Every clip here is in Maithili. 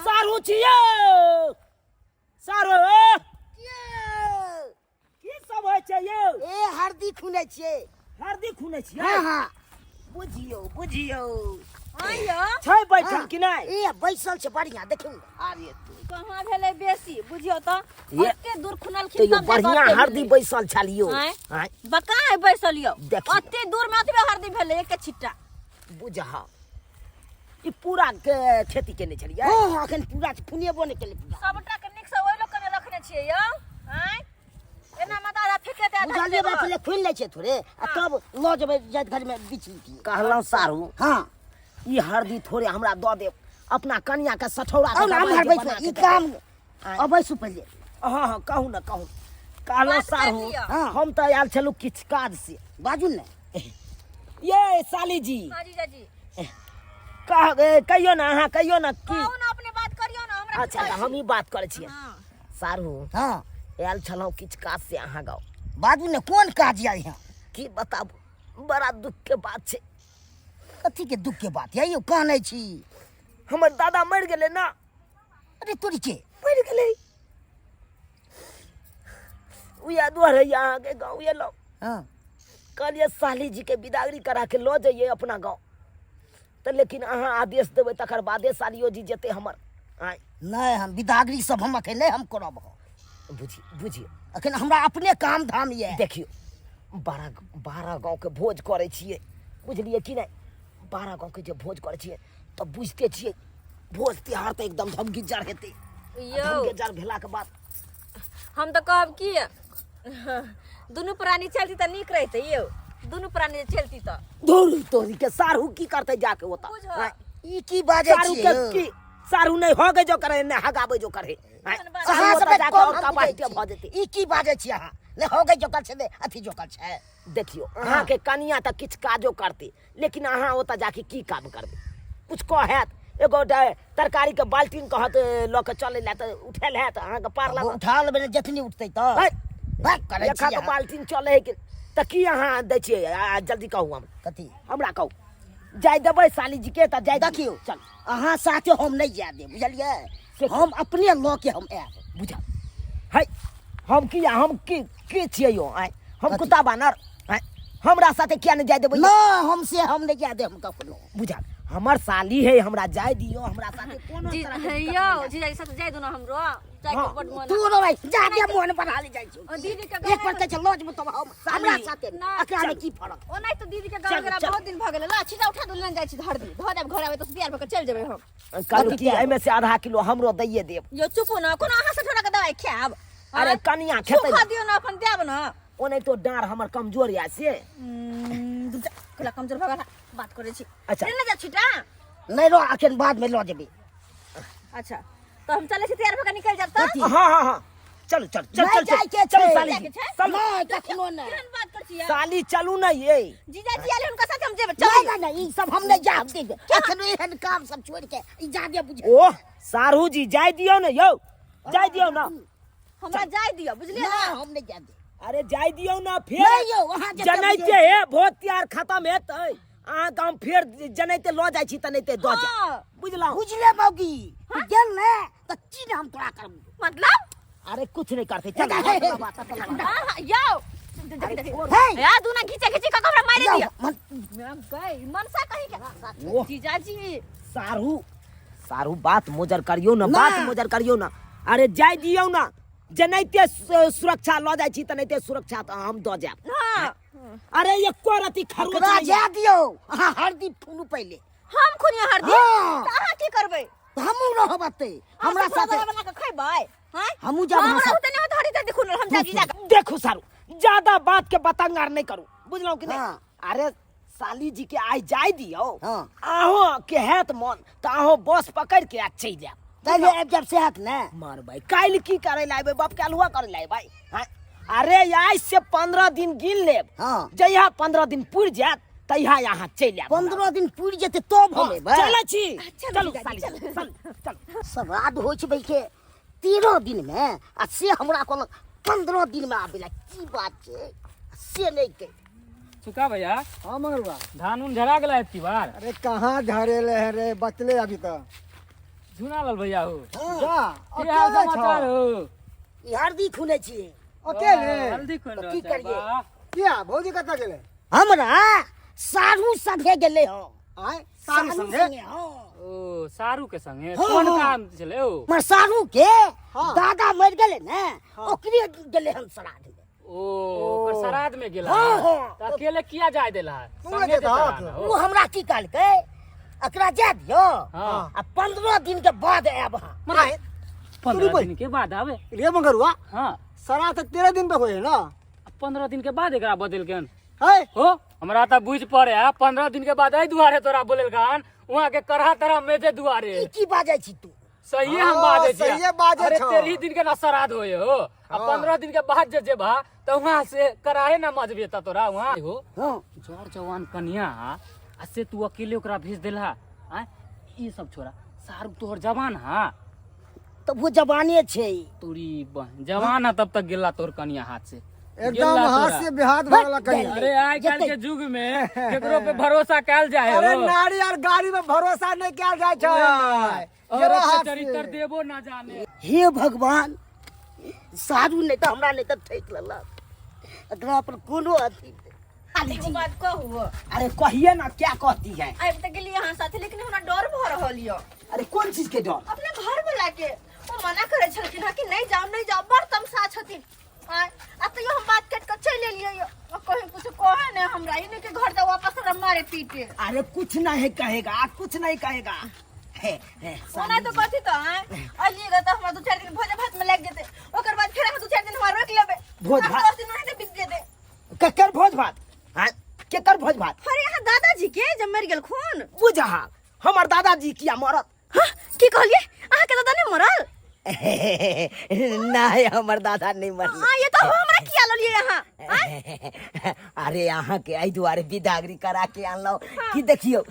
सारू छियै सारू की सब होइ छै यौ? ए, हरदी खुनै छियै। हरदी खुनै छियै? हाँ हाँ। बुझियौ बुझियौ। हाँ यौ। छै बैठल कि नहि? ए, बैसल छै, बढ़िया। देखियौ ने। अरे तू कहाँ भेलै बेसी, बुझियौ तऽ। ये- ओते दूर खुनलखिन तैयो तब जाकऽ बढ़िया ओते हरदी भेलै। बैसल छल यौ। आँय? आँय? बका है बैसल यौ। देखियौ। ओते दूर में ओतबे हरदी भेलै, एक छिट्टा। बुझह, ई पूरा के खेती केने छलियै? हाँ हाँ, अखन पूरा खुनेबो नहि केलै पूरा। सबटा के नीक से ओहि लोक के रखने छियै यौ। आँय, एना मत आधा फेके दे, आधा बुझलियै बात? देबै। पहिले खुनि लै छियै थोड़े आ तब लऽ जेबै, जाइत घरमे बीछ लितियै। कहलहुँ सारू, हाँ। ई हरदी थोड़े हमरा दऽ देब, अपना कनिया के सठौरा के आउ ने, दवाइ एम्हर जे बैसू। बना के ई देबै। काम अबैसू पहिले। हाँ हाँ, कहू ने, कहू। कहलहुँ बात कर सारू, लिअ। हाँ। हम तऽ आयल छलहुँ किछु काज से। बाजू ने। ये साली जी। हाँ जीजाजी। कह, कहियौ ने, अहाँ कहियौ ने की। कहू ने, अपने बात करियौ ने हमरा। अच्छा, तऽ हमही बात करै छियै। हाँ। सारू। हाँ। आयल छलहुँ किछु काज से अहाँ गाँव। बाजू ने, कोन काज यऽ यहाँ? की बताबू, बड़ा दुख के बात छै। कथी के दुख के बात यऽ यौ, कहने छी? हमर दादा मरि गेलै ने। अरे तोरी के। मरि गेलै। उएह दुआरे अहाँके गाँव एलहुँ। हाँ। कहलियै साली जी के बिदागरी करा के लऽ जइयै अपना गाँव तऽ, लेकिन अहाँ आदेश देबै तकर बादे सालियो जी जेतै हमर। आँय? नहि, हम बिदागरी सब हम अखन नहि हम करब। बुझि बुझियौ, अखन हमरा अपने काम धाम यऽ। देखियौ, 12 12 गाँवके भोज करै छियै, बुझलियै कि नहि? 12 गाँवके जे भोज करै छियै तऽ बुझिते छियै, भोज तिहार तऽ एकदम धमगिज्जर हेतै। आ यौ। धमगिज्जर भेलाके बाद हम तऽ कहब कि दुनू प्राणी चलती तऽ नीक रहितै यौ, दुनू प्राणी जे चलती तऽ। धुर तोरी के, सारू की करतै जाके ओतऽ? बुझऽ। आँय? ई की बाजै सारू छियै के यौ? की सारू नहि हगे जो करे, नहि हगाबै जो करे। आँय? कोन बात? सारू अहाँ ओतऽ सबके जाके कम और हम कबाहिते बुझै भऽ छी। जेतै। ई की बाजै छी अहाँ? नहि होगे जोकर छै, नहि अथी जोकर छै। देखियौ, अहाँके कनिया तऽ किछु काजो करतै, लेकिन अहाँ ओतऽ जाके की काम करबै? किछु कहत एगो तरकारी के बाल्टीन कहत लऽ के चलै लए तऽ उठेल हैत अहाँके पार लागत? उठा लेबै ने, जखनी उठतै तऽ। है, बात करै छी एखा के अहाँ। बाल्टीन चलै है कि तऽ की अहाँ दै छियै? जल्दी कहू हम। कथी? हमरा कहू, जाय देबै साली जी के तऽ जाय देखियौ। चल। अहाँ साथे हम नहि जाय देब, बुझलियै? हम अपने लऽ के हम आयब। बुझल है, हम की, हम की की छियै यौ? आँय, हम कथी? कुत्ता बानर? आँय, हमरा साथे किया नहि जाय देबै? नहि, हम से हम नहि जाय देब हम कखनो। बुझल, हमर साली है, हमरा जाय दियौ, हमरा साथे कोनो जी तरह के दिक्कत यौ नहि हैत। जीजाजी साथ जाय दू ने, हमरो जाय के हाँ। बड मन। तू रो जा दे, मोन बना ले जाइ छौ। ओ दीदी के गाँव एक पर कहै छै लऽ जेबौ तब हम हमरा साथे ना, एकरा मे की फरक? ओनाहि तऽ दीदी के गाँव चलू, गेला चलू। बहुत दिन भऽ गेलै। ला छिटा उठा दू, लेने जाइ छी हरदी धऽ देब, घर आबै तऽ तैयार भऽ के चलि जेबै हम। कहलहुँ कि एहिमे से आधा किलो हमरो दैये देब। यौ चुपू ने, कोनो अहाँ से थोड़ा के दवाइ खायब? अरे आँय? कनिया खेतै सुखा ने। दियौ ने, अपन देब ने। ओनाहितो डाँड़ हमर कमजोर यऽ से। दूटा कोला कमजोर भऽ गेल बात करै छी। अच्छा। लेने जाउ छिटा। नहि रो, अखन बाद मे लऽ जेबै। अच्छा, तऽ हम चलै छी, तैयार भऽ के निकलि जायब तऽ। कथी? हाँ हाँ हाँ, चलू चलू चल नहि चल जायके चलू छै। साली जी, जायके छै? चलू। नहि, कखनो नहि। केहन बात करै छी यौ? साली चलू ने ये। जीजाजी आयल, हुनका साथ हम जेबै। नहि। चलू। नहि नहि, ई सब हम नहि जायब देब अखन। एहन काम सब छोड़ि के ई जादे बुझे। ओह सारू जी, जाय दियौ ने यौ, जाय दियौ ने। हमरा जाय दियौ, बुझलियै नहि ने? हम नहि जायब देब। अरे जाय दियौ ने फेर। नहि यौ, अहाँ जते जनैते बुझै हे भोज तिहार खत्म हेतै अहाँके, हम फेर जनैते लऽ जाइ छी तनैते दऽ जायब। हाँ। बुझलहुँ? बुझले मौगी, तू गेल ने तऽ की ने हम तोरा करबू। मतलब? अरे कुछ नहीं करते, चल। हे, हे, हे। हाँ, हाँ, यौ देखी देखी। हे। या दूना घीचे घीचे कऽ हमरा मारि यौ, दिया। गई मनसा कहीं के। ओह। जीजाजी। सारू सारू, बात मोजर करियौ ने। ना। बात मोजर करियौ ने। अरे जाय दियौ ने, जेनाहिते सुरक्षा लऽ जाइ छी तेनाहिते सुरक्षा तऽ हम दऽ जायब। हाँ। अरे एको रति खरोच ओकरा नहि। जाय दियौ, अहाँ हरदी फूलू पहिले। हम खुनिया हरदी? हाँ। तऽ अहाँ की करबै? तऽ हमहूँ रहब एतै, हमरा साथे बना के खैबै? हाँ? हमहूँ जायब हमरा अहाँ साथे। ओते नहि होत हरदी तरदी खुनल, हम जाय जीजा के। देखू सारू, ज्यादा बात के बतंगार नहीं करू, बुझलहुँ कि नहीं? हाँ। अरे साली जी के आइ जाय दियौ। हाँ। अहों के हैत मन तऽ अहों बस पकड़ के आ चलि जायब। काल्हि आबि जायब से हैत ने? मारबै काल्हि की करै लए अयबै? बाप के अल्हुआ करै लए अयबै? हाँ? अरे आइ से 15 दिन गिन लेब। हाँ। जहिया 15 दिन पुरि जायत तहिया अहाँ चलि आयब। 15 दिन पुरि जेतै तब हम एबै। चलै छी। चलू चलू जीजाजी, साली, चलू। चलू चलू। श्राद्ध होइ छै बैके 13 दिनमे आ से हमरा कहलक 15 दिनमे आबै लए, की बात छै से नहि कहि। सुखा भैया। हाँ मंगरुआ। धान उन झरा गेला की बार? अरे कहाँ झरेले है रे, बचले अभी तो। झुना लाल भैया हो। जा। की हाल अकेले समाचार छौ? हो? ई हरदी खुने छियै। अकेले? हल्दी खुन तऽ रहल की छै, करियै? वाह। किया भौजी कतऽ गेलै? हमरा सारू संगे गेलै हँ। आय सारू संगे? हँ। ओ सारू के संगे? हाँ, कोन हाँ। काम छलै ओ? हमर सारू के हाँ। दादा मरि गेलै ने, हाँ। ओकरे गेलै हन श्राद्ध में। ओ ओकर श्राद्ध में गेला? हाँ, हाँ। तऽ अकेले किया जाय देला? तू संगे नहि जेता जेतहक? ना ओ हो। हमरा की कहलकै, एकरा जाय दियौ हाँ। आ 15 दिन के बाद आयब अहाँ। आय 15 भाई। दिन के बाद आवे? रे मंगरुआ। हाँ। सरा तऽ 13 दिन पे होय है ना। 15 दिन के बाद एकरा बदलकन है हो। हमरा तऽ बुझ पड़े है 15 दिन के बाद एहि दुआरे तोरा बोलेलकन, वहाँ के करहा तरह मेजे दुआरे। ई की बाजै छी तू? सहिए हम हाँ, बाजै छी। सहिए बाजै अरे छौ। 13 दिन के ना श्राद्ध होय हो, आ हाँ। 15 दिन के बाद जे जेबा तऽ वहाँ से कराहे ना मजबे त तोरा वहाँ हो। हाँ। जर जवान कन्या आ से तू अकेले ओकरा भेज देलहा? आँय, ई सब छोरा, सारू तोहर जवान हा? तऽ वो जवाने छै। तोरी बहन जवान है तब तक गेला तोहर कन्या हाथ से। एकदम गेला हाथ तोरा। से बेहाथ भऽ गेला कनिया। अरे आइ काल्हि के युग में केकरो पे भरोसा कैल जाए अरे हो? नारी और गाड़ी में भरोसा नहीं कयल जाइ छै। औरत गेला के हाथ से। चरित्र देबो ना जाने। हे भगवान, सारू नहि तऽ हमरा नहि तऽ ठकि लेलक, एकरा पर कोनो अथी नहि। एगो बात कहू? अरे कहिए ना, क्या कहती है? आबि तऽ गेलियै अहाँ साथे, लेकिन हमरा डर भऽ रहल यऽ। अरे कोन चीज के डर? अपने घर वाला के। ओ मना करै छलखिन हँ कि नहि जाउ, नहि जाउ, बड़ तमसा छथिन। आँय, आ तैयो हम बात काटि कऽ चलि एलियै यऽ। आ कहीं कुछ कहे नहि हमरा, ई नहि कि घर जाउ वापस हमरा मारे पीटे। अरे कुछ नहीं कहेगा, कुछ नहीं कहेगा। हे, हे, ओना तऽ कथी तऽ आँय अलियै तऽ हमरा 2-4 दिन भोज भात में लागि जेतै, ओकर बाद फेर अहाँ 2-4 दिन हमरा रोकि लेबै। भोज आ भात? 10 दिन ओनाहिते बीत जेतै। केकर भोज भात? हाँ, केकर भोज भात? अरे यहाँ दादाजी के जब मरि गेलखुन। बुझा हमर दादाजी किया मरत? हाँ, की कहलियै? अहाँके दादा नहि मरल? नहीं, हमर दादा नहीं मरल। हाँ, ये तो हमरा किया ललियै अहाँ? आँय? अरे अहाँ के एहि दुआरे विदागरी करा के आनलहुँ कि देखियौ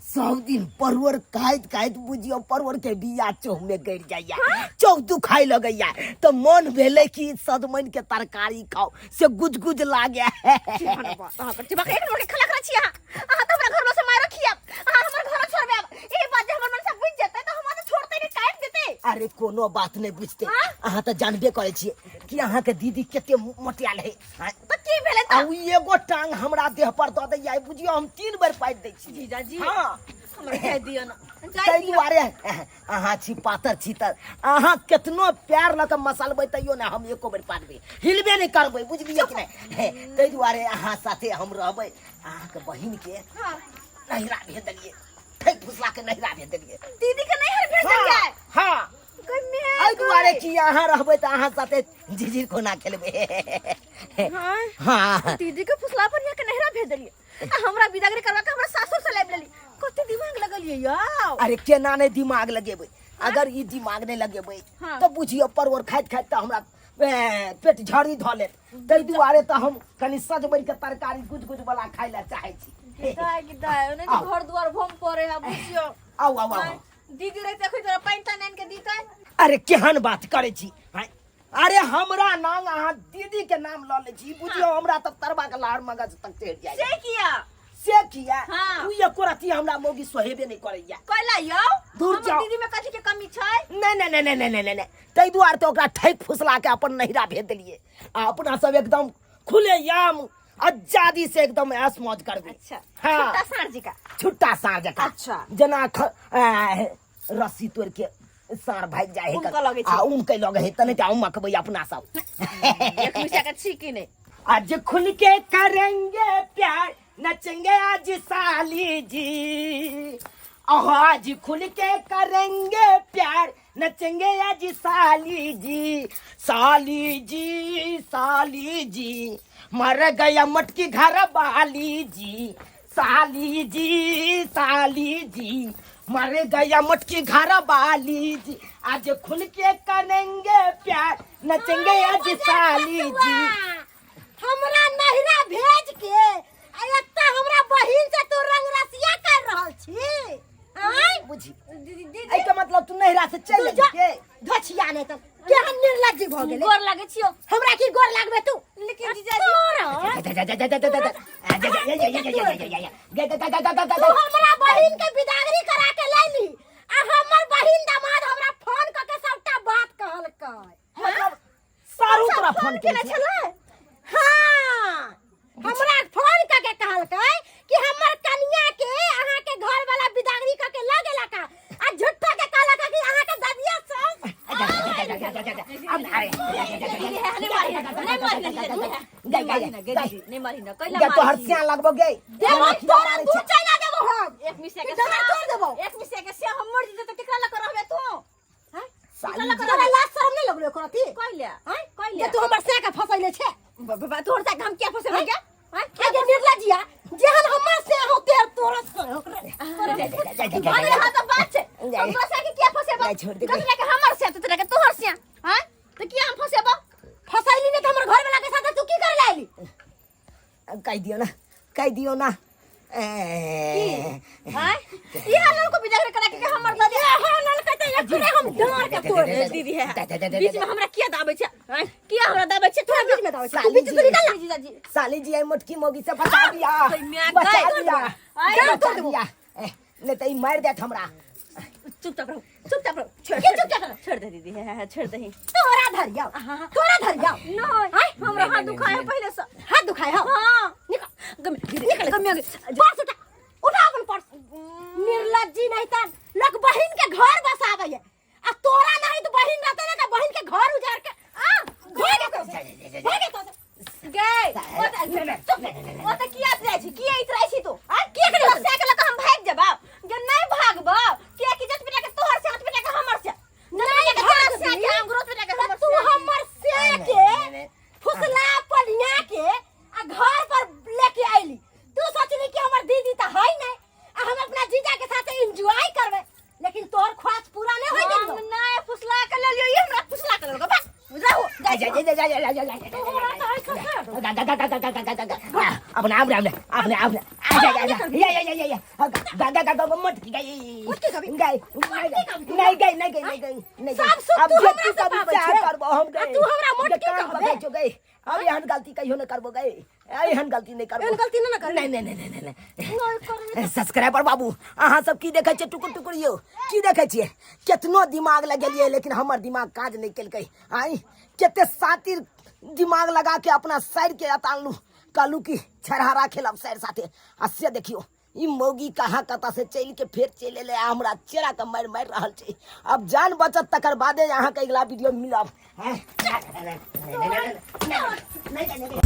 सब दिन परवर खाइत खाइत बुझियौ परवर के बिया चौह में गड़ जाइया, चौह दुखाइ लगैया, तऽ मन भेलै कि सजमनि के तरकारी खाउ से गुज गुज लागे। अहाँके चिबा के एक नंबर के खला खला छी अहाँ। अहाँ तऽ हमरा घरमे से मारो खियाब, अहाँ हमर घर छोड़बे। आब ई बात जे हमर मन से बुझि जेतै तऽ हमरा तऽ छोड़तै नहि, काटि देतै। अरे कोनो बात नहीं बुझते। हाँ? अहाँ तऽ जानबे करै छियै कि अहाँ के दीदी कते मोटियाल है। हाँ? तऽ की भेलै? आ तऽ उ एगो टांग हमरा देह पर दऽ दैया, बुझियौ हम 3 बेर पाटि दै छी। जीजाजी। हाँ। हमरा जाय दिअ ना, जाय ताहि दिअ। दुआरे अहाँ छी पातर छी तऽ अहाँ केतनो प्यार लऽ कऽ मसलबै तैयो ने हम एको बेर पाटबै हिलबे नहि करबै, बुझलियै कि नहि? ताहि दुआरे अहाँ साथे हम रहबै। अहाँके बहिन के हाँ। नहिरा भेज देलियै, ठकि फुसला के नहिरा भेज देलियै। दीदी के नैहर भेज देलियै? हाँ। गै my एहि दुआरे गै। कि अहाँ रहबै तऽ अहाँ साथे झिझिर कोना खेलबै। हाँ। हाँ। दीदी के फुसला पर यहाँ के नैहरा भेज देलियै आ हमरा विदागरी करवा के हमरा सासुर से लाबि लेली। कते दिमाग लगलियै यौ। अरे केना नहि दिमाग लगेबै? अगर ई दिमाग नहि लगेबै हाँ। तऽ बुझियौ परवर खाइत खाइत तऽ हमरा पेट झड़ी धऽ लेत। ताहि दुआरे तऽ हम कनि सजमनि के तरकारी गुज गुज वाला खाय लए चाहै छी। गिदाय गिदाय, ओने आउ। घर द्वार भम पड़े है बुझियौ। आउ आउ आउ। दीदी रहते अखन तोरा पानि तानि आनि के दीतै। अरे केहन बात करै छी? आँय? अरे हमरा नाम अहाँ दीदी के नाम लऽ लै छी, बुझियौ हमरा तऽ तरबा के लहर मगज तक चढ़ि जाइ। से किया? से किया? हाँ। उ एको रत्ती हमरा मौगी सोहेबे नहि करैया। कैला यौ? दूर हमर जाउ। दीदी में कथी के कमी छै? नहि नहि नहि नहि नहि नहि नहि, ताहि दुआरे तऽ ओकरा ठकि फुसला के अपन नहिरा भेज देलियै आ अपना सब एकदम खुले याम आजादी से एकदम ऐश मौज करबै। अच्छा। हाँ। छुट्टा साँढ़ जी का। छुट्टा साँढ़ जकाँ। अच्छा। जेना रस्सी तोड़ के साँढ़ भागि जाइ है। उमकऽ लगै छै। आ उमकै लगै है तने टा उमकबै अपना सब। एक मिसा के छी कि नहि? आज खुल के करेंगे प्यार, नचेंगे आज साली जी। अहो आज खुल के करेंगे प्यार, नचेंगे आज साली जी। साली जी साली जी, मर गया मटकी घर वाली जी। साली जी साली जी, मर गया मटकी घर वाली जी। आज खुल के करेंगे प्यार, नचेंगे आज साली जी। हमरा नहिरा भेज के आ एतऽ हमरा बहिन से तू रंग रसिया कर रहल छी? आँय? बुझी दीदी दीदी। एहिके मतलब तू नहिरा से चलि तू जा। एली के? धछिया नहि तऽ केहन निर्लज्ज भऽ गेलै। गोर लागै छियौ। हमरा की गोर लागबे तू? लेकिन जीजाजी जा जा जा जा जा जा जा जा जा जा जा जा जा जा जा जा तू हमरा बहिन के बिदागरी करा के लैली। आ हमर बहिन दामाद हमरा फोन क के सबटा बात कहलकै। मतलब सारू तोरा फोन केने केने छलै? हाँ, हमरा फोन क के कहलकै कि हमर कनिया के अहाँ के घर वाला बिदागरी क के ल गेलक आ झूठा के कहलक कि अहाँ के ददिया सास। नहीं मारी ना, गई गई गई नहीं मारी ना, कैला गई, तोहर मारी? सियान लगबो गई। देबो तोरा दू चैला देबो हम। एक मिसिया के डरा तोड़ देबो। एक मिसिया के से हम मर जते त केकरा लग रहबे तू? हैं? साली लग तोरा लाज शरम नहीं लगलो करती? कैला हैं? कैला जे तू हमर से के फसैले छे। बाबा, तोर से हम क्या फसेबे क्या? हैं? के जे निर्लजिया जेहन हमर से हो तेर तोरा से हो। अरे हां त बात छे, हमरा से के क्या फसेबा? नहीं, छोड़ दे। तोरा के हमर से, तोरा के तोहर से। हैं? त किया हम फसेबा? फसैली ने त हमर घर वाला के साथ तू की करे लाइली? कह दियो ना, कह दियो ना। हैं? इहा लड़को बिदागरी करा के हमर ददिया। हां, लड़का त एखने हम डार के तोड़ ए, दीदी है, बीच में हमरा किया दाबै छै? हैं? किया हमरा दाबै छै? तोरा बीच में दाबै छै, तू बीच से निकल ना। जीजाजी। साली जी, आई मोटकी मोगी से बचा दिया, म्या बचा गई। दिया, आई, बचा तोड़ देबो। दिया। ए, नहीं तो ई मार देत हमरा। चुपचाप रहो, चुपचाप रहो। छोड़, के चुपचाप रहो? छोड़ दे दीदी है, छोड़ दे। तोरा धरियाओ, तोरा धरियाओ। नहीं, हमरा हाथ दुखाए है पहले से। हाथ दुखाए हो? हां। निकल, गम निकल, गम। पर्स उठा, उठा अपन पर्स। निर्लज्जी नहीं त लोग बहिन के घर बसावे है, आ तोरा नहीं तो बहिन रहते ना त बहिन के घर उजाड़ के आ भागे तो से, भागे तो से। गए चुप, ओ त किया जाइ छी, किया इतराइ छी तू? आ किया के से के लक हम भाग जबा जे नहीं भागबा? किया कि जत पिटा के तोहर से हाथ पिटा के हमर से नहीं, तोहर से के अंगरो पिटा के हमर तू से। हमर से के फुसला पलिया के आ घर पर लेके आइली। तू सोचली कि हमर दीदी त है नहीं आ हम अपना जीजा के साथ एंजॉय करबे, लेकिन तोहर ख्वाहिश पूरा नहीं होई। हम गेलो। नहीं फुसला के लेलियो, ई हमरा फुसला के लेलको। बस रहो। जा जा जा जा जा जा जा। तोहरा त है खसर। अपने अपने अपने अपने अपने आ जा जा या या या या या गा गा गा गा मटकी गई, मटकी गई। गई नहीं, गई नहीं, गई नहीं, गई नहीं। सब सुख अब तू जे हमरा तू से कभी पाबै चाह छे। करबो हम आ गए तू हमरा मोटकी जे कान कहबे। पकड़ै छौ गई, अब एहन गलती कहियो न करबो गई, एहन गलती नहीं करबो। एहन गलती न करबी। नहीं नहीं नहीं नहीं नहीं। सब्सक्राइबर बाबू, अहाँ सब की देखै छियै टुकुर टुकुर यौ? की देखै छियै? केतनो दिमाग लगेलियै लेकिन हमर दिमाग काज नहि केलकै। आइ कते सातिर दिमाग लगा के अपना साइड के अतानलू, कहलू कि छरहरा खेलब साइड साथे, आ से देखियो ई मौगी कहाँ कतऽ से चलि के फेर चलि एलै आ हमरा चेरा के मारि मारि रहल छै। अब जान बचत तकर बादे अहाँके अगिला वीडियो मिलब। हैं? नहीं, नहीं, नहीं।